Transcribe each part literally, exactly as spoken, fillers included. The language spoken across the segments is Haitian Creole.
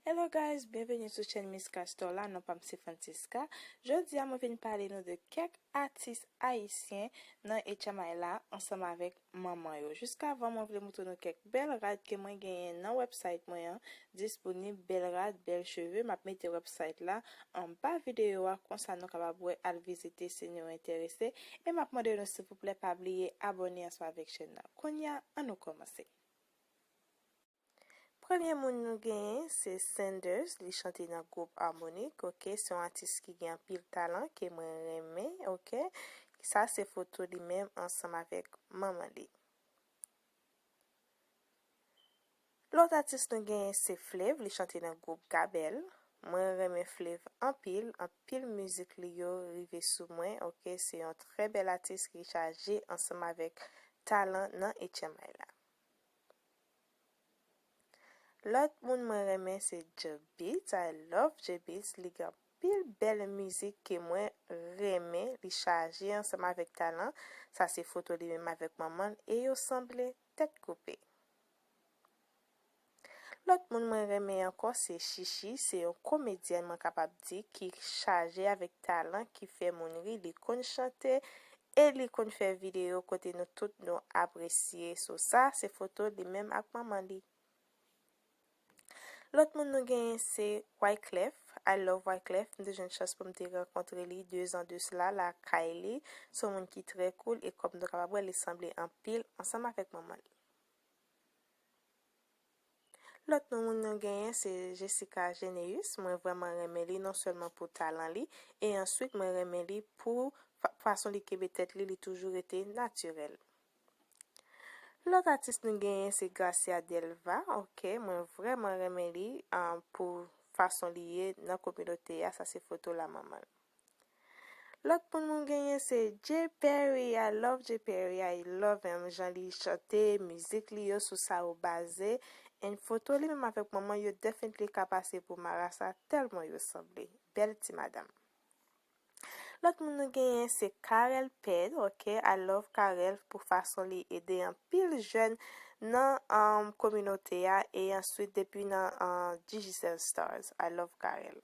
Hello guys, byenveni sou chèn Miss Castor la, non pa m se Francisca. Jodi a mwen vin pale nou de kèk atis ayisyen nan H M I la ansanm avèk manman yo. Jiskavan mwen vle montre nou kèk bèl rad ke mwen genyen nan website mwen an, disponib, bèl rad, bèl cheve. M ap mete website la anba videyo a, konsa nou kapab wè, al vizite si nou enterese. E m ap mande nou silvouplè pa bliye abòne ansanm avèk chèn nan. Kounye a, ann nou kòmanse. Premye moun nou genyen se Sanders, li chante nan gwoup Harmonic, oke, se yon atis ki gen anpil talan ke mwen renmen, oke. Sa se foto li menm ansanm avèk manman li. Lòt atis nou genyen se Flave, li chante nan gwoup Gabel. Mwen renmen Flave anpil, anpil mizik li yo rive sou mwen, oke, se yon trè bèl atis ki chaje ansanm avèk talan nan H M I la. Lòt moun mwen renmen se Jbeatz. I love Jbeatz. Li gen anpil bèl mizik ke mwen renmen. Li chaje ansanm avèk talan. Sa se foto li menm avèk manman l e yo sanble tèt koupe. Lòt moun mwen renmen ankò se Chichi. Se yon komedyèn mwen kapab di ki chaje avèk talan, ki fè moun ri, li konn chante e li konn fè videyo kote nou tout nou apresye. So sa se foto li menm ak manman li. Lòt moun nou genyen se Wyclef. I love Wyclef. M te jwenn chans pou m te rankontre li de zan de sila lakay li. Se yon moun ki trè cool e kòm nou kapab wè, li sanble anpil ansanm avèk manman li. Lòt nou moun nou genyen se Jessica Geneus. Mwen vrèman renmen li non sèlman pou talan li, e answit mwen renmen li pou fa- fason li kenbe tèt li, li toujou rete natirèl. Lòt atis nou genyen se Gracia Delva, oke, mwen vrèman renmen li ah, pou fason li ye nan kominote a, sa se foto la manman l. Lòt moun nou genyen se Jay Perry, I love Jay Perry, I love him, jan li chante, mizik li yo sou sa yo baze, and foto li menm avèk manman yo definitely ka pase pou marasa tèlman yo sanble, bèl ti madanm. Lòt moun nou genyen se Carel Ped, oke, I love Carel pou fason li ede anpil jèn nan um, kominote a e answit depi nan um, Digicel Stars, I love Carel.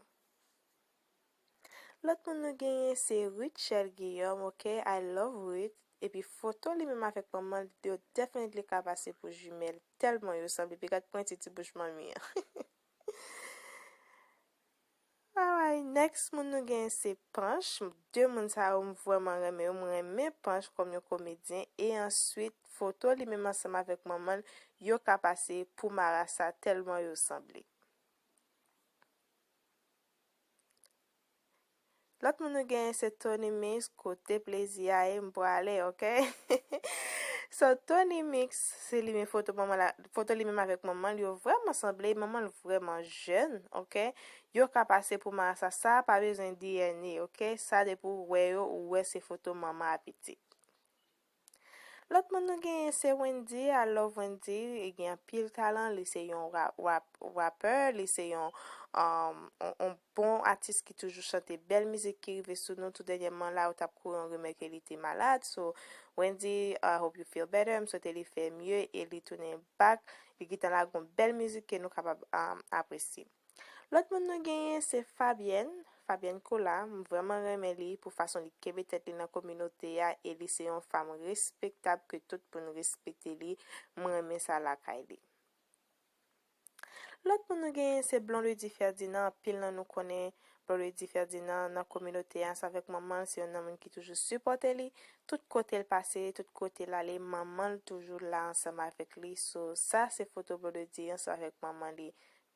Lòt moun nou genyen se Rutshelle Guillaume, oke, I love Ruth. Epi foto li menm avèk manman l yo definitely ka pase pou jimèl, tèlman yo sanble, epi gad pwenti ti bouch manmi an. Alright, next moun nou genyen se Panch. De moun sa yo m vrèman renmen yo. M renmen Panch kòm yon komedyen. E answit, foto li menm ansanm avèk manman l yo ka pase pou marasa tèlman yo sanble. Lòt moun nou genyen se Tony Mix, kote plezi a ye m prale, oke? So Tony Mix, se li menm foto manman la, foto li menm avèk manman l yo vrèman sanble, manman l vrèman jèn, oke? Yo ka pase pou marasa, sa pa bezwen D N A, oke? Sa depi w wè yo, ou wè se foto manman a pitit. Lòt moun nou genyen se Wendy, I love Wendy, li gen anpil talan, li se yon ra- rap- rapper, li se yon um, on, on bon atis ki toujou chante bèl mizik ki rive sou nou. Tou dènyèman la, ou t ap kouri yon rimè ke li te malad. So, Wendy, I hope you feel better. M swete li fè mye e li tounen back. Li gentan lage yon bèl mizik ke nou kapab um, apresye. Lòt moun nou genyen se Fabienne, Fabienne Cola. M vrèman renmen li pou fason li kenbe tèt li nan kominote a e li se yon fanm respektab ke tout moun respekte li. M renmen sa lakay li. Lòt moun nou genyen se Blondedy Ferdinand. Anpil nan nou konnen Blondedy Ferdinand nan kominote a, se avèk manman l, se yon nan moun ki toujou sipòte li. Tout kote l pase, tout kote l ale, manman l toujou la ansanm avèk li. So, sa se foto Blondedy ansanm avèk manman li.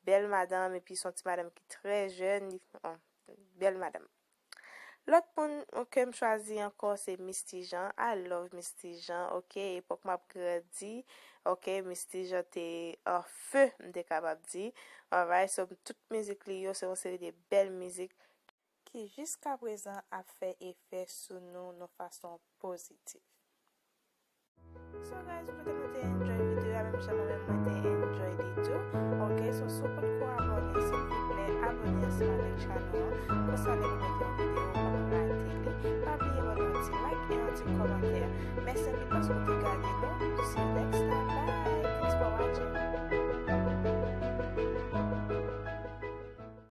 Bèl madanm, epi se yon ti madanm ki trè jèn, li, oh, bèl madanm. Lòt moun ke m chwazi ankò se Misty Jean. I love Misty Jean, oke? Epòk m ap grandi, oke? Misty Jean te an fe, m te kapab di. Alright, so tout mizik li yo se yon seri de bèl mizik ki jiskaprezan ap fè efè sou nou nan fason pozitif. So guys, m swete nou te enjoy videyo a menm jan mwen menm mwen te enjoy li tou. Ok, so si w potko abòne, silvouplè abòne ansanm avèk channel an. Konsa lè nou mete yon videyo, w ap rate li. Pa bliye ban nou yon ti like e yon ti kòmantè. Mèsi anpil paske w te gade nou. See you next time. Bye. Thanks for watching.